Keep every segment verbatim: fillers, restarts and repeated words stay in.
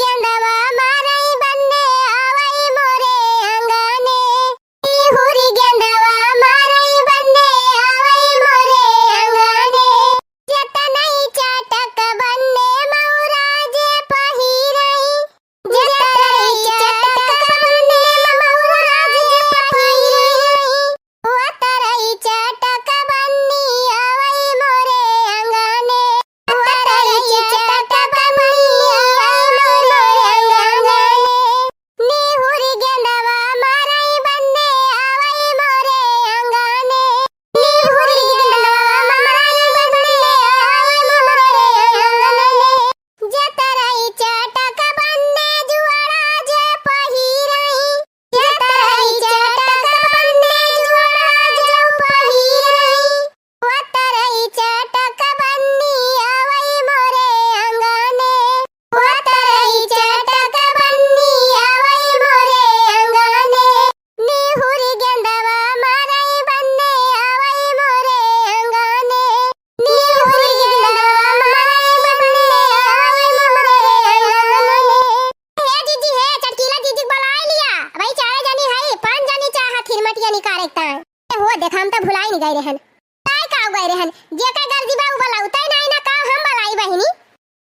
गेंदवा मारई बन्ने आवई मोरे अंगने। निहुरी गेंदवा मारई बन्ने आवई मोरे अंगने। जतनई चटक बन्ने मौरा जे पहिरई। जतनई चटक बन्ने मौरा जे पहिरई। ओतरई चटक बन्नी आवई मोरे अंगने। ओतरई चटक बन्नी आवई मोरे अंगने। निहुरी गेंदवा मारई बन्ने आवई मोरे अंगने। निहुरी गेंदवा मारई बन्ने आवई मोरे अंगने। जतरई चटक बन्ने जुअरा जे पहिरई। जतरई चटक बन्ने जुअरा जे पहिरई। ओतरई चटक बन्नी आवई मोरे अंगने। ओतरई चटक बन्नी आवई मोरे अंगने। निहुरी गेंदवा मारई बन्ने आवई मोरे अंगने। निहुरी गेंदवा मारई बन्ने आवई मोरे अंगने। हे जीजी, हे चटकीला जीजी के बोलाए लिया। अबही चारे जनी हई, पाँच जनी चाहत हिरमटिया निकारे के ताईं। ए हो, देख, हम त भुलाई नहीं गए रहन। ताई का गए रहन? जेकर गर्जी बा, उ बोलाऊ। ताई नाई ना का हम बोलाई बहिनी?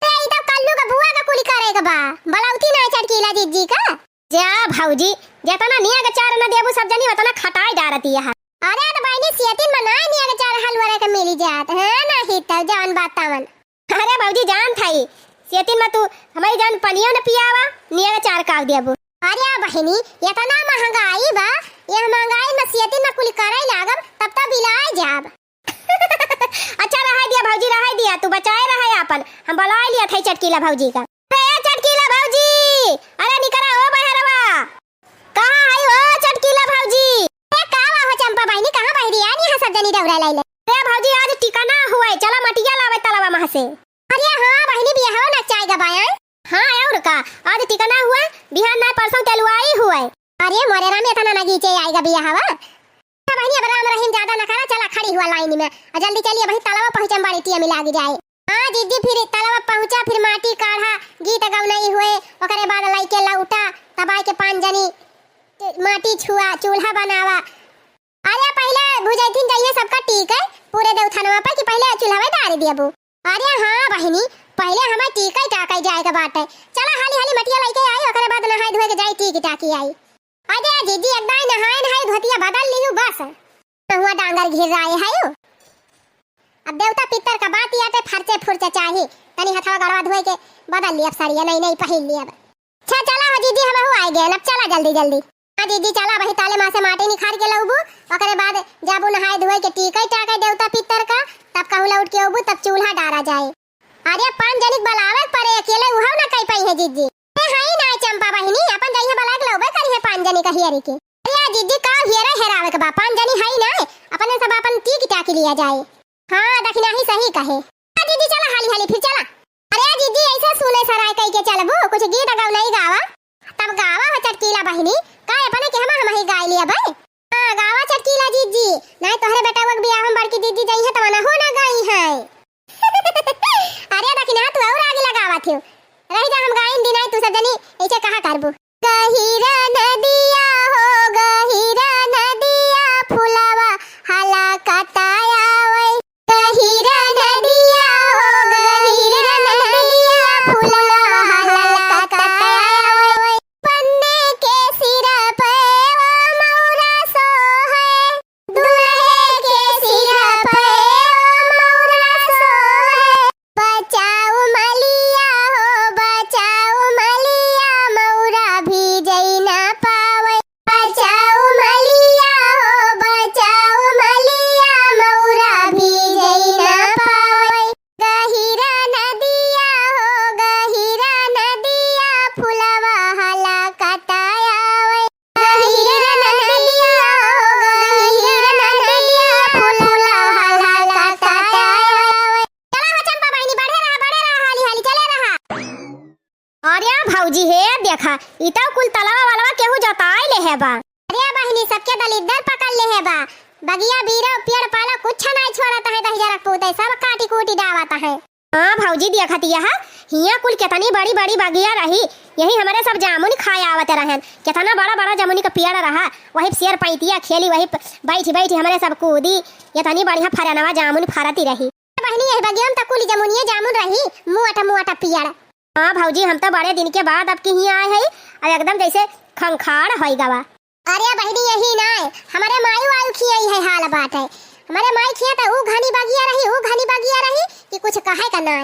ए, ई त कल्लू का बुआ का कुली करे के बा। बोलाउती नाई चटकीला जीजी का। जा भौजी, जेतना निया के चार न देबू सब जनी, ओतना खटाई डारती है। अरे त बहिनी, सियतिन में नाई निया के चार हलुआ रह के मिली जात। हाँ, नहीं त जवन बात तवन। अरे भौजी, जान थाई, सेतिन में तू हमारी जान पनियो न पियावा, नियर चार काव देबू। अरे बहिनी, एतना महंगाई बा, यह महंगाई में सेतिन में कुल करे लागब, तब तब बिलाए जाब। अच्छा, रहाई दिया भौजी, रहाई दिया, तू बचाए रहा आपन, हम बुलाए लिया था चटकीला भौजी का। अरे चटकीला भौजी, अरे निकरा हो बहरवा। कहाँ हई हो चटकीला भौजी? ए, का बा हो चंपा बहिनी, कहाँ बहिरी आनी है सब जनी डौरा लाइले? ए भौजी, आज टिकना हुए, चला मटिया लावे तलवा मह से। अरे हाँ बहिनी, बियाहवा नचाई गबाए। हाँ और का, आज टिकना हुए, बिहान ना परसों तेलुआई हुए। अरे मोरे राम, एतना नगीचे आई गा बियाहवा। हाँ बहिनी, अब राम रहीम ज्यादा न करा, चला खड़ी हुआ लाइन में, और जल्दी चलिए बहिनी, तलवा पहुँचम बड़ी टिया मिला के जाए। हाँ जीजी, फिर तलवा पहुँचा, फिर माटी काढ़ा, गीत गौनई हुए, ओकरे बाद लइके लौटा, तब आइके पाँच जनी माटी छुआ, चूल्हा बनावा। अरे पहिले भुजैथिन जइहे सबका टीकै, पूरे देवथनवा पर कि पहिले चूल्हवे डार दियबू। अरे हाँ बहिनी, पहिले हमें टीकै टाकै जाए के बाटे। चला हाली हाली मटिया लइके आई, ओकरे बाद नहाए धोए के जाई, टीकी टाकी आई। अरे जीजी, एक दाई नहाए नहाए धोतिया बदल लिहू बस। हुआ डांगर घिर्राए है यू। अब देवता पितर का बात आटे, फरचे फुरचे चाही, तनी हथवा गड़वा धोए के बदल लियब सड़िया, नई नई पहिर लियब। अच्छा चला हो जीजी, हमहू आए गए, अब चला जल्दी जल्दी। हाँ जीजी चला, वही ताले माँ से माटी निखार के लउबू, ओकरे बाद जाबू नहाए धोए के टीकै टाकै देवता पितर का, तब कहूँ लौट के अउबू, तब चूल्हा डारा जाए। अरे पाँच जनी के बलावे के पड़े, अकेले उहव ना कई पाई है जीजी। ए हई ना चंपा बहिनी, अपन जइहे बलाए के लउबे करी है पाँच जनी का हियरी के। अरे जीजी का हियरे हेरावे के बा, पाँच जनी हई ना, अपने सब अपन टीकी टाकी लिया जाए। हाँ दखिनाही सही कहे। आ जीजी चला हाली हाली फिर चला। अरे जीजी ऐसे सुने सराय कई के चलबू, कुछ गीत गौनई गावा। तब गावा हो चटकीला बहिनी, का अपने के हमा हमही गाय लिया बे। हाँ, गावा चटकीला जीजी, नाहीं तोहरे बेटवा के बियाह में बड़की जीजी जइहे तब ना हो ना गाई है। अरे दखिना, तू और आगे लगावा थियो। रही जा, हम गाइन दिनाई, तू सब जनी ऐसे कहा करबू। गहिरा नदिया हो, गहिरा नदिया, फुलवा हला कताया वै। गहिरा नदिया हो, गहिरा नदिया, फुलवा हला कताया वै। पन्ने के सिरा पे ओ मौरा सोहे, दुल्हे के सिरा पे ओ मौरा सोहे। बचाऊ मलिया हो, बचाऊ मलिया, मौरा भीजै ना पावै। बचाऊ मलिया हो, बचाऊ मलिया, मौरा भीजै ना पावै। गहिरा नदिया हो, गहिरा नदिया, फुलवा हला कताया वै। गहिरा नदिया हो, गहिरा नदिया, फुलवा हला कताया वै। चला हो चंपा बहिनी, बढ़े रहा, बढ़े रहा, हाली हाली चले रहा। अरे भौजी हे, देखा, ई तो कुल तलवा वलवा केहू जोताई ले है बा। अरे बहिनी, सबके दलिद्दर पकड़ ले है बा। बगिया बीरो पेड़ पालो कुछ नाई छोड़त है, दहिजरक पूते सब काटी कूटी डावत है। हाँ भौजी, देखत यह हियाँ कुल केतनी बड़ी बड़ी बगिया रही, यही हमरे सब जामुन खाए आवत रहन। केतना बड़ा बड़ा जामुन क पेड़ रहा, वही सेर पैतिया खेली, वही प-, बैठी बैठी हमरे सब कूदी। एतनी बढ़िया फरनवा जामुन फरती रही। बहिनी, यही बगिया में त कुल जमुनिया जामुन रही, मोटा मोटा पेड़। हाँ भौजी, हम त बड़े दिन के बाद अब की हियाँ आए हई, अब एकदम जैसे खंखाड़ होई गवा। अरे बहिनी, यही नाय, हमरे माई वाई खिया इहे हाल बाटे। हमरे माई खिया त ऊ घनी बगिया रही, ऊ घनी बगिया रही कि कुछ कहे का नाय।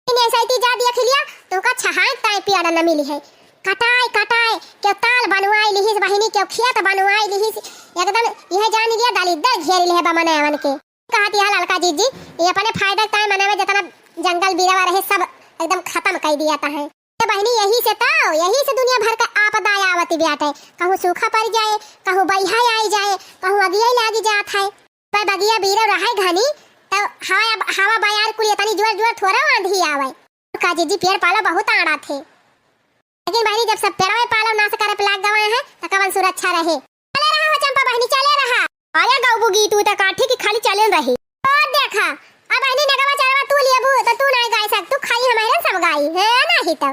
लेकिन ऐसा इतनी जा देख लिया, तो का छहाए ताए पेड़ न मिली है। कटाए, कटाए, केउ ताल बनवाई लिहिस बहिनी, केउ खेत बनवाई लिहिस। एकदम यह जान लिया, दलिद्दर घेरी लिहे बा मनैवन के। कहत यह ललका जीजी, ये अपने फायदा ताए मनैवे, जितना जंगल बीरवा रहे, सब एकदम खतम कइ दिया ताहे। ए बहिनी, यही से तो, यही से दुनिया भर का आपदा आवत बाटे। कहूँ सूखा पड़ जाए, कहूँ बइहा आई जाए, कहूँ अगिया लागी जात है। पर बगिया बीरो रहे घनी, तो हवा, हवा बयार कुल इतनी जोर जोर थोड़ा आंधी आवे। का जीजी, पेड़ पालो बहुत आड़ा थे, लेकिन बहिनी, जब सब पेड़वे पालो नाश करे पे लाग गवा है, तो कवन सुरक्षा रहे? चले रहा हो चंपा बहिनी, चले रहा। अरे गौबू गीत, तू त काठी की खाली चले रही। और देखा, अब बहिनी नेगवा चरवा तू लेबू, तो तू नाय गाय सक, तू खाली हमारे सब गाई, है नाही तो।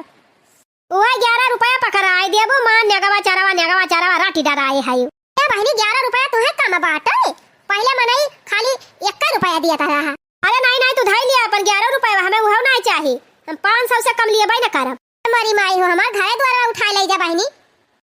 वह ग्यारह रुपया पकड़ाए देबू, माँ नेगवा चरवा, नेगवा चरवा राटी डराए है। ए बहिनी, ग्यारह रुपया तुहे कम बाटे, पहले मनई खाली एक रुपया दिया था रहा। अरे नाही नाही, तू धाई लिया अपन ग्यारह रुपया, हमें उहव नाही चाही, हम पाँच सौ से कम लिए न करब। मरी माई हो, हमार घरे द्वारा उठाए ले जा बहिनी।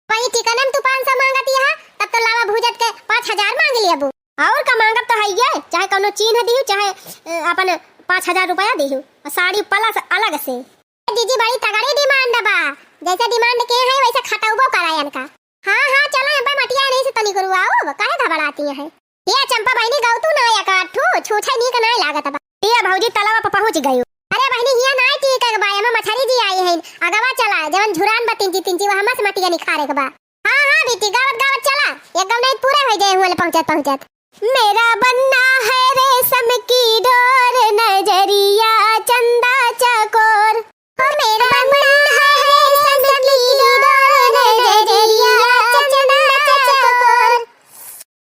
वही ठिकाने में तू पाँच सौ मांगती है, तब तो लावा भूजत के पाँच हजार मांग लेबू। और का मांगब तो है ये, चाहे कौनो चीन्ह दिहू, चाहे, अ, अपन पाँच हजार रुपया दिहू, और साड़ी plus अलग से। ए दीदी, बड़ी तगड़ी demand बा, जैसे demand के है वैसे खटौबो करायन का। हाँ, हाँ, चलो, यहाँ पे मटिया नहीं से तनी गुरुआओ, काहे घबराती हैं? ये चंपा बहिनी गौ तू ना एक आठू, छूछे नीक ना लागत बा। ये भौजी तलावा पे पहुँच गयो। अरे बहिनी, हिया ना ठीक है बा, एमा मछरी जी आई है, अगवा चला, जवन झुरान बा तिंची तिंची, वह मस मटिया निखारे के बा। हाँ, हाँ, बेटी, गावत, गावत चला। एक गम नहीं पूरा हो जाए, हुआ ले पहुँचत, पहुँचत। मेरा बनना है रेशम की डोर, नजरिया चंदा चकोर। ओ मेरा बनना है रेशम की डोर, नजरिया चंदा चकोर।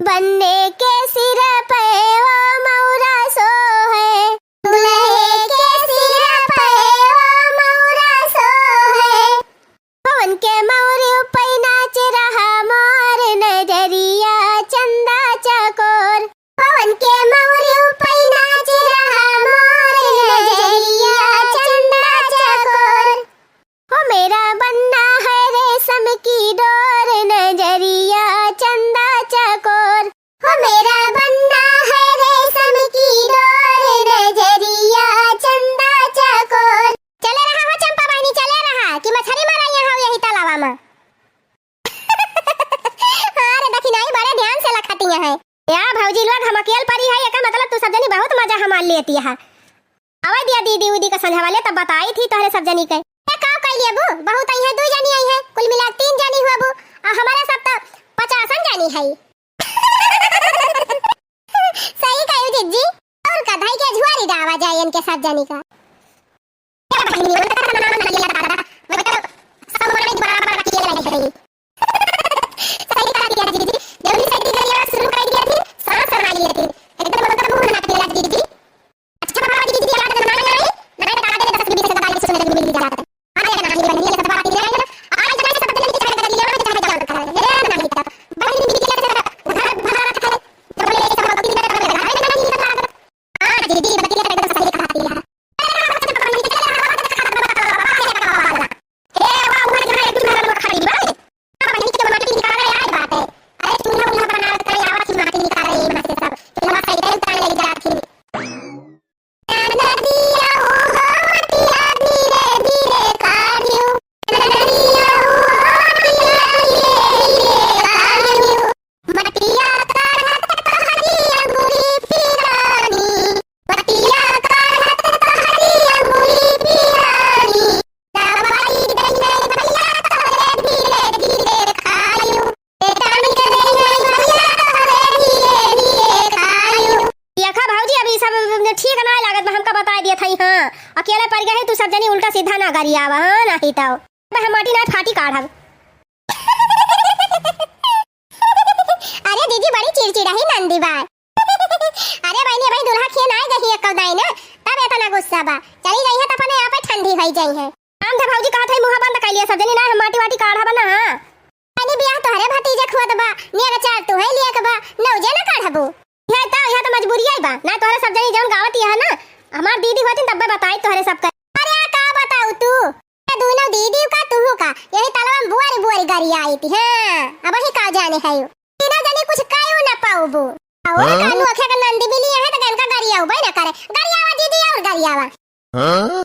बनने के सिर पे वो मौरा सो है। दुल्हे के सिर पे वो मौरा सो है। पवन के मौर पे नाच रहा मोर, नजरिया चंदा चकोर। पवन के मौर पे नाच रहा मोर, नजरिया चंदा चकोर। ओ मेरा बनना है रेशम की डोर, नजरिया चंदा चकोर। ओ मेरा बनना है रेशम की डोर, नजरिया चंदा चकोर। चले रहा हो चंपा बहिनी, चले रहा कि मछरी मराई हो यही तालाबा में। हाँ रे दखिनाई, बड़े ध्यान से लखतिया है। या भौजी लोग, हम अकेल परी है, एकर मतलब तू सब जनी बहुत मजा हमार लेती है। आवे दिया दीदी उदी का संझा वाले, तब बताई थी तोहरे सब जनी के। ए, का कई लेबू? बहुत आई है, दू जनी आई है, कुल मिला तीन जनी हुआ बू, और हमारे सब तो पचासन जनी है। सही कही जिज्जी, और का धाई के झुआरी डावा जाए इनके सब जनी का। सही कहा दिया दीदी, जल्दी से तैयारी शुरू कर दिया थी, सांस फुला लिए थी, एकदम मतलब मुंह ना दिया दीदी। अच्छा बाबा दीदी, याद करना है, ना तो आगे दस बीस का बात सुनने को मिल जाता है। आगे ना हानि बनी है, सब बात नहीं है। आज जैसे सब जल्दी चाहे कर दिया, चाहे जान कर है, ये ना नहीं तो। बड़ी दीदी के घर भरा रखा है, जब बोले ये सब बात नहीं कर रहा है, ना नहीं कर रहा है। हाँ दीदी, बतिया तो एकदम सही कहा दिया है। देखा भौजी, अब ई सब ठीक ना लागत बा, हमका बताई दिया था। हाँ, अकेले पड़ गए, तू सब जनी उल्टा सीधा ना गरियावा, हाँ, नहीं तो हम माटी ना फाटी काढ़ब। अरे दीदी, बड़ी चिड़चिड़ा ही नंदी बा। अरे बहिनी, भाई दुल्हा खियान आइ गई है कउदाई ना, तब एतना गुस्सा बा। चली गई है त अपने आपे ठंडी होइ जाई है। हम त भौजी कहत है मुँह बंद कइ लिया सब जनी ना, हम माटी वाटी काढ़ब ना। हाँ। बहिनी बियाह तोहरे भतीजे क होत बा, नेग चार तोहे लिया के बा, नौजे ना काढ़बू। यह त, यह त मजबूरी आई बा, ना तोहरे सब जनी जउन गावत यह ना, हमार दीदी होतिन तब्बे बताई तोहरे सब कर। अरे का बताऊ तू? ये दूनो दीदी का तू का, यही तलवा में बुआरी बुआरी गरियाइत ही। हाँ, अबही का जाने है यू। तीनों जनी कुछ कइउ ना पाउबू। और हाँ? कानू अखे के नंदी मिली है त इनका गरियाउबे ना करे। गरियावा दीदी और गरियावा। हाँ?